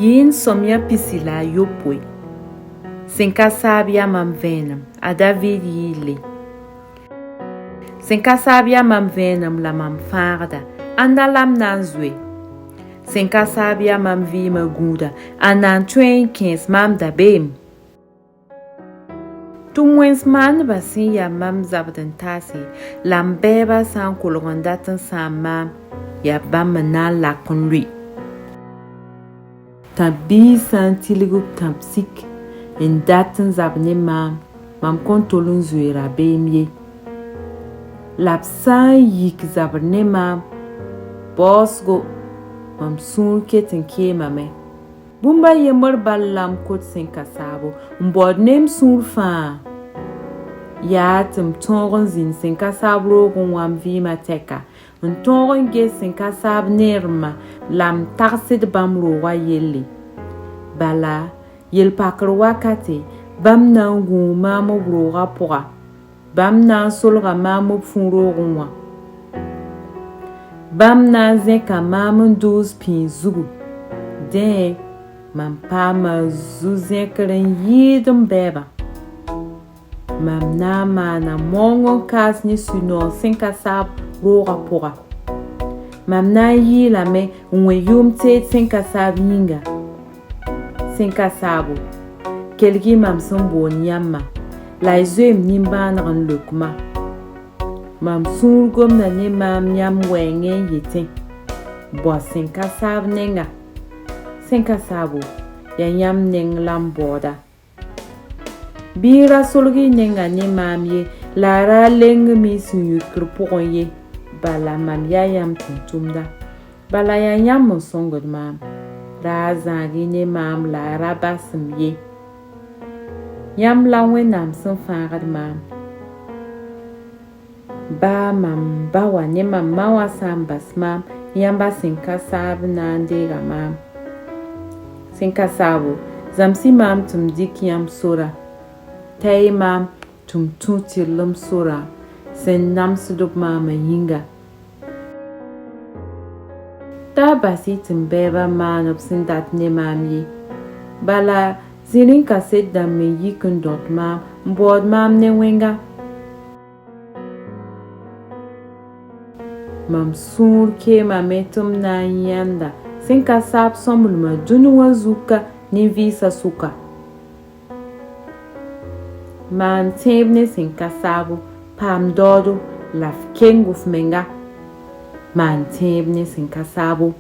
Yɩ n sõmyã 69. Sẽn ka saab yaa mam vẽenem, a Daviid yɩɩle. Sẽn ka saab yaa mam vẽenem la mam fãagda, ãnda la m na n zoe? Sẽn ka saab yaa mam vɩɩmã gũuda, ãnna n tõe n kẽes maam dabeem? Tɩ wẽns maandbã sẽn yaa mam zabd-n-taase la m bɛɛbã sã n kolg n dat n sãam maam, yaa bãmb n na n lak n lʋɩ. Tãb-biis sã n tilg b tãb-sik n dat n zab ne maam, mam kõn tol n zoe rabeem ye. La b sã n yik zabr ne maam, baoosgo, mam sũur ket n keemame. Bũmb a yembr bal la m kot sẽn ka saabo n baood ne m sũur fãa, yaa tɩ m tõog n zĩnd sẽn ka saab roogẽ wã m vɩɩmã tɛka, n tõog n ges sẽn ka saab neeremã la m tagsd bãmb roogã yelle. Bala, yel-pakr wakate, bãmb na n gũu maam b roogã pʋga, bãmb na n solga maam b fũ-roogẽ wã. Bãmb na n zẽka maam n dʋʋs pĩig zugu. Dẽ, mam paama zu-zẽkr n yɩɩd m bɛɛbã. Mam na n maana maoong n kaas ne sũ-noog sẽn ka saab roogã pʋga. Mam na n yɩɩlame n wẽ yʋʋm teed sẽn ka saab yĩnga. Sẽn ka saabo, kelg-y mam sẽn boond yãmbã, la y zoe m nimbãaneg n leok-ma. Mam sũur gomda ne maam yãmb wɛɛngẽ n yetẽ, bao sẽn ka saab nenga. Sẽn ka saabo, yaa yãmb neng la m baooda. Bɩ y ra solg y nenga ne maam ye, la a ra leng m y sũ-yikr pʋgẽ ye, bala mam yaa yãmb tʋmtʋmda. Bala yaa yãmb n sõngd maam. Ra a zãag-y ne maam la a ra bas-m ye. Yãmb la Wẽnnaam sẽn fãagd maam. Baa mam ba wã ne mam ma wã sã n bas maam, yãmba sẽn ka saab na n deega maam. Sẽn ka saabo, zãmsɩ maam tɩ m dɩk yãmb sora. Tɛɛ-y maam tɩ m tũ tɩrlem sora sẽn namsd b maamã yĩnga. Da bas-y tɩ m bɛɛbã maan b sẽn dat ne maam ye. Bala, zĩri-n-kaset dãmb n yik n dõt maam n baood maam ne wẽnga. Mam sũur keemame tɩ m na n yãnda sẽn ka saab sõmblmã dũni wã zuka nin-vɩɩsã sʋka. Maan tẽeb ne sẽn ka saabo, paam daoodo la f keng f menga. Maan tẽeb ne sẽn ka saabo.